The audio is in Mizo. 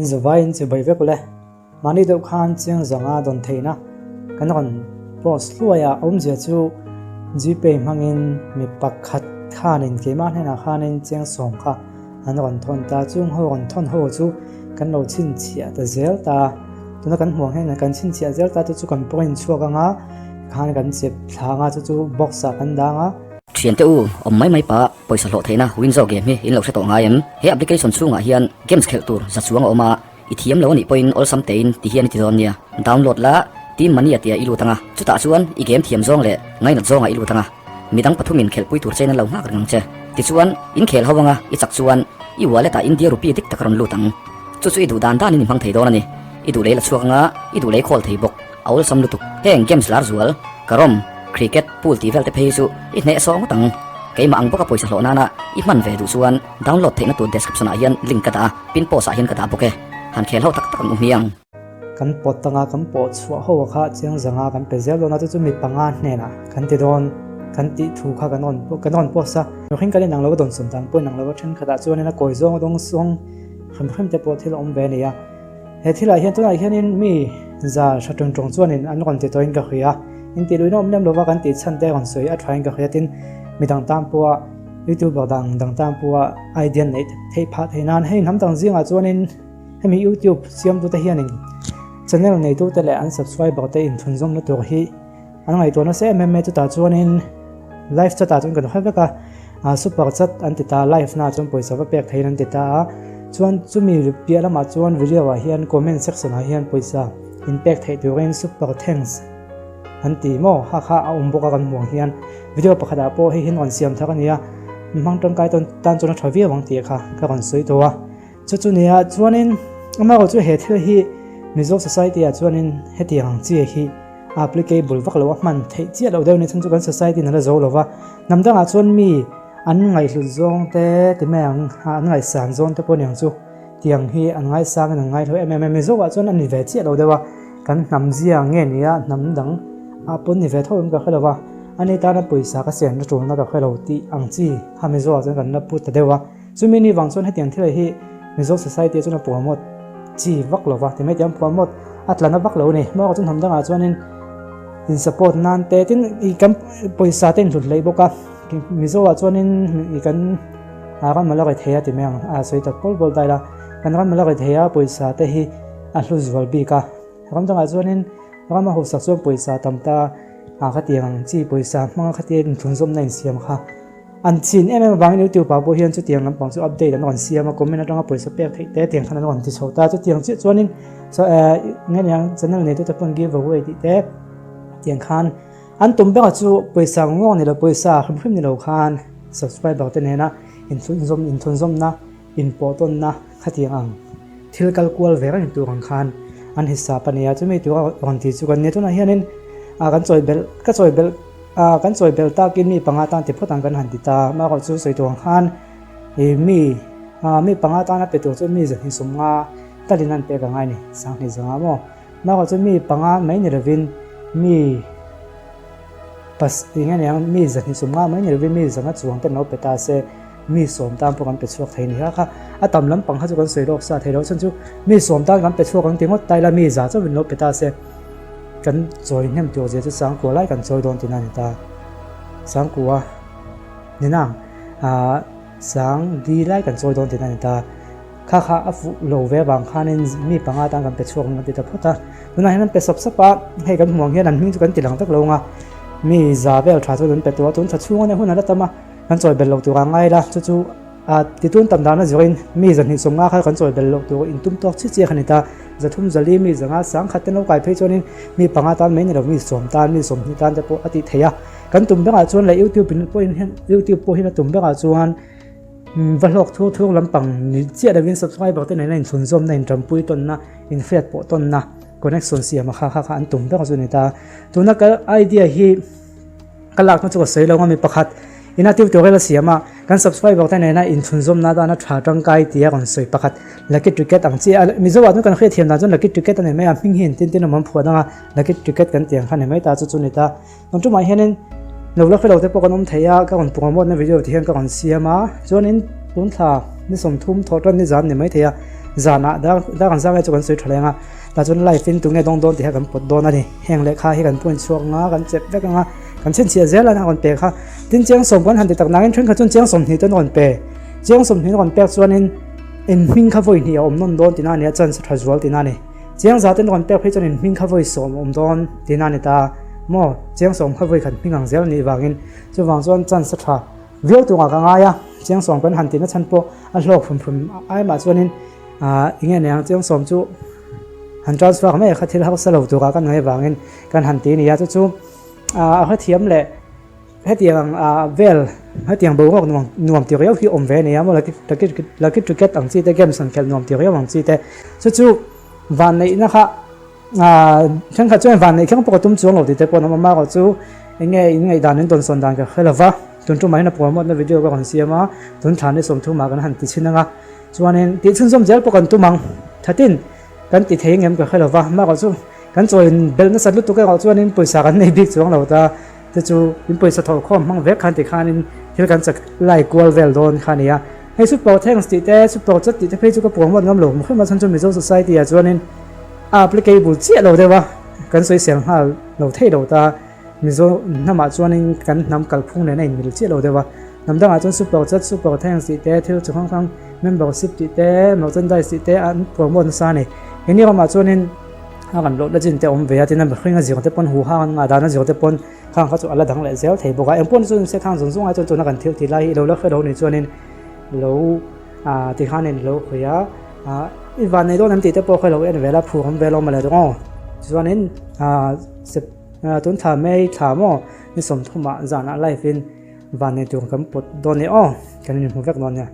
In zavaiin chibai vek ule. Mahni deuh khan chiang zanga dawn theihna kan rawn post hluai a, awmzia chu Gpay hmangin mi pakhat khanin keimah hnenah khanin chiang sawm kha an rawn thawn ta, chung ho rawn thawn ho chu kan lo chhinchhiah ta zel ta, tuna kan hmuh ang hian kan chhinchhiah zel ta te chu kan print chhuak anga khan kan chep thla anga chu chu box ah kan dang a. Thiante u, awm mai mai pah pawisa hlawh theihna Winzo game hi in lo hre tawh ngai em? He application chhungah hian games khelh tur za chuang a awm a, i thiam lo a nih pawhin awlsam tein ti hian i ti dawn nia. Download la, Team Mania tia i lut ang a, chutah chuan i game thiam zawng leh ngainat zawngah i lut ang a, midang pathumin khelhpui tur chein an lo nghak reng ang che. Tichuan, in khel ho anga i chak chuan i wallet ah India rupee dik tak a rawn lut ang. Chu chu i duh dan danin i hmang thei dawn a ni. I duh lei la chhuak anga i duh lei khawl thei bawk. A awlsam lutuk. Heng games lar zual, carrom, cricket, pool tih vel te phei hi chu i hneh sawh ngawt ang. Keimah ang bawka pawisa hlawh nana i hman ve duh chuan download theihna tur description ah hian link ka dah a, pin post ah hian ka dah bawk e. Han khel ho tak tak ang u hmiang. Kan pawt anga kan pawh chhuah ho kha chiang zanga kan pe zel dawn a, chu chu mi panga hnenah kan ti dawn kan tih thu kha kan rawn kan rawn post a. Mihring kan inang lo a dawn sawm dan pawh inang lo a, thenkhatah chuanin a kawi zawng a dawng sawng hrim hrim te pawh thil a awm ve a ni a. He thilah hian tunah hianin mi za hra tung tung chuanin an rawn ti tawhin ka hria. Intih luihna awm lem lova kan tih chhan te rawn sawi a thain ka hria tin midang tan pawha youtuber dang dang tan pawha idea neih theih phah theih nan hei hnam dang zingah chuanin hemi youtube siamtute hianin channel neitute leh an subscriber te inthunzawmna tur hi an ngaihtuah nasa em em mai chutah chuanin live chat ah chuan kan hre vek a super chat an ti ta live na chuan pawisa va pek theihin an ti ta a chuan chumi piah lamah chuan video ah hian comment section ah hian pawisa in pek theih turin super thanks an ti maw kha kha a awm bawk a kan hmuh ang hian video pakhat ah pawh hei hi an rawn siam thar a ni a hmang tangkai tan chuan a tha viau ang tih kha ka rawn sawi tawh a. Chu chu nia chuanin amaherawh chu he thil hi Mizo society ah chuanin hetiang ang chi hi a applicable vak lo a hman theih chiah loh deuh ni chhan chu kan society in a la zo lo va, hnam dangah chuan mi an ngaihhlut zawng te ti mai ang an ngaihsan zawng te pawh niang chu tiang hi an ngaisang in an ngaihlu em em a, Mizo ah chuan a ni ve chiah lo deuh a, kan hnam zia nge nia hnam dang ah pawn ni ve tho em ka hre lo va, ani tana pawisa ka siamna tulna ka hre lo tih ang chi kha Mizo ah chuan kan la pu ta deuh a. Chumi ni vang chuan hetiang thil hi Mizo Society ah chuan a promote chi vak lo va, timai tiang promote a tla na vak lo a ni. Hmawngah chuan hnam dangah chuanin in support nan te tin i kan pawisa te in hlut hlei bawk a, Mizo ah chuanin i kan ram a la ri thei a timai ang a sawi tak pawl pawl ta ila, kan ram a la ri thei a pawisa te hi a hlu zual bik a, ram dangah chuanin ram a hausak chuan pawisa tam ta a khatiang ang chi pawisa hmanga khatia inthlunzawmna insiam kha. An chin em em avangin YouTube ah pawh hian chutiang lampang chu update an rawn siam a, comment atanga pawisa pek theih te tiang khan an rawn ti chho ta. Chutiang chiah chuanin nge niang channel neitute pawn give away tih te tiang khan an tum ber chu pawisa ngawng ni lo pawisa hrim hrim ni lo khan subscriber te nena inthunzawm inthunzawmna inpawh tawnna khatiang ang thil kal kual ve reng tur ang khan an hisap a nia. Chumi tura rawn ti chu kan nia. Tunah hianin kan chawi belh ka chawi belh. A kan chawi belh takin mi panga tan ti phawt ang kan han ti ta. Amaherawh chu sawi tur ang khan ih mi ah mi panga tana pe tur chu mi zahnih sawmnga talin an pek angai a ni, sanghnih zanga maw. Amaherawh chu mi panga mai ni lovin mi pas eng nge niang mi zahnih sawmnga mai ni lovin mi zanga chuang te an lo pe ta se mi sawm tan pawh kan pe chhuak thei a ni. Kha kha a tam lampang kha chu kan sawi lawk sa thei lo chhan chu mi sawm tan kan pe chhuak ang ti ngawt ta ila mi za chauhin lo pe ta se. Kan chawi hnem tur zia chu Sangkua lai kan chawi dawn tihna a ni ta. Sangkua ni nang ah Sang di lai kan chawi dawn tihna a ni ta. Kha kha a fuh lo ve avang khanin mi panga tan kan pe chhuak ang kan ti ta phawt a. Tunah hian an pe sawp sawp a, hei kan hmuh ang hian an hming chu kan ti lang vek lo ang a. Mi za vel tha chuan an pe tawh a, tun tha chhung a nia hun a la tam a, kan chawi belh loh tur a ngai la, chu chu A titun tam dana zuain mi zahnih sawmnga kha kan chawi belh loh tur in tum tawk chiah chiah kha ni ta. Zathum zali mi zanga sangkhat te lo kai phei chuanin mi panga tan mai ni lo mi sawm tan mi sawmhnih tan te pawh a tih theih a. Kan tum berah chuan leh YouTube in pawhin hian YouTube pawh hian a tum berah chuan va hlawk thur thur lampang ni chiah lovin subscriber te nena inchhunzawmna intanpui tawnna inhriat pawh tawnna connection siam a kha kha kha an tum ber chu a ni ta. Tuna ka idea hi. Ka lakna chu ka sawi lo a mi pakhat ina tutorial a siam a, kan subscriber te nena inchhunzawmna atana tha tangkai tia rawn sawi pakhat lucky ticket ang chi a, Mizo ah chuan kan hriat thiam dan chuan lucky ticket a ni mai a, hming hi engtin tin awm an phuah dang a, lucky ticket kan tih ang kha a ni mai ta chu chu ni ta. Tun tumah hianin lo la hre lo te pawh kan awm thei a, ka rawn promote na video ti hian ka rawn siam a, chuanin tun thla ni 30 thawh tan ni zan ni mai thei a. Zanah dar dar an zar lai chu kan sawi tha leng a, tah chuan live in tunge dawng dawn tih kha kan pawt dawn a ni. Heng lehkha hi kan point chhuak anga kan chep vek anga kan chhinchhiah zel a rawn pe kha. Tin chiang sawm kan han ti tak nangin thenkhat chuan chiang 20 te an rawn pe. Chiang 20 rawn pek chuanin in hming kha vawi hnih a awm nawn dawn tihna a ni a, chance a tha zual tihna a ni. Chiang za te an rawn pek phei chuan in hming kha vawi sawm a awm dawn tihna a ni ta maw? Chiang sawm kha vawi khat hming ang zel a nih vangin chuvang chuan chance a tha. Viau tungah ka ngai a, Chiang sawm kan han tihna chhan pawh a hlawk hrum hrum ai mah chuanin aah eng nge niang Chiang sawm chu han transfer mai kha thil hausa lo turah kan ngaih avangin kan han ti a ni a, chu chu aah a hrethiam leh hetiang ang aah vel hetiang boruak nuam nuam ti riau hi awm ve a ni a maw lucky lucky lucky ticket ang chi te games han khelh nuam ti riau ang chi te chu chu vanneihna kha Aaa thenkhat chuan van neih kher pawh ka tum chuang lo tih te pawh an awm a, amaherawh chu eng nge in ngaihdan in tawnsawn dan ka hre lo va, tun tumah hian a promote na video ka rawn siam a, tun thla ni 30 ah kan han ti chhin ang a, chuanin tih chhunzawm zel pawh kan tum ang, thatin kan ti thei ngem ka hre lo va, amaherawh chu kan chaw in belh nasat lutuk erawh chuanin pawisa kan nei bik chuang lo ta te chu in pawisa thawhkhawm hmang vek khan tikhanin thil kan chak lai kual vel dawn kha a ni a, hei super thanks tih te super chat tih te phei chu ka promote ngam lo hrim a chhan chu Mizo society ah chuanin. A applicable chiah lo deuh a, kan sawisel nghal lo thei lo ta. Mizo hnamah chuanin kan hnam kalphung nen a inmil chiah lo deuh a. Hnam dangah chuan super chat, super thanks tih te, thil chi hrang hrang, membership tih te, merchandise tih te an promote nasa a ni. Keini ramah chuanin a kan lohna chin te a awm ve a, tin a mihring a zir te pawn huhang an ngah dan a zir te pawn khang kha chu a la dang leh zel thei bawk a. Engpawh ni chu nise khang zawng zawng ai chuan tuna kan thil tih lai hi i lo la hre lo nih chuanin lo tikhanin lo hawi a. Ah i van nei dawn em tih te pawh kha lo en vel a phur awm vel awm a le dawng aw chuanin ah sep ah tun thla mai thla maw ni 30 ah zanah live in van nei tur kan pawt dawn nia aw kan inhmu vek dawn nia.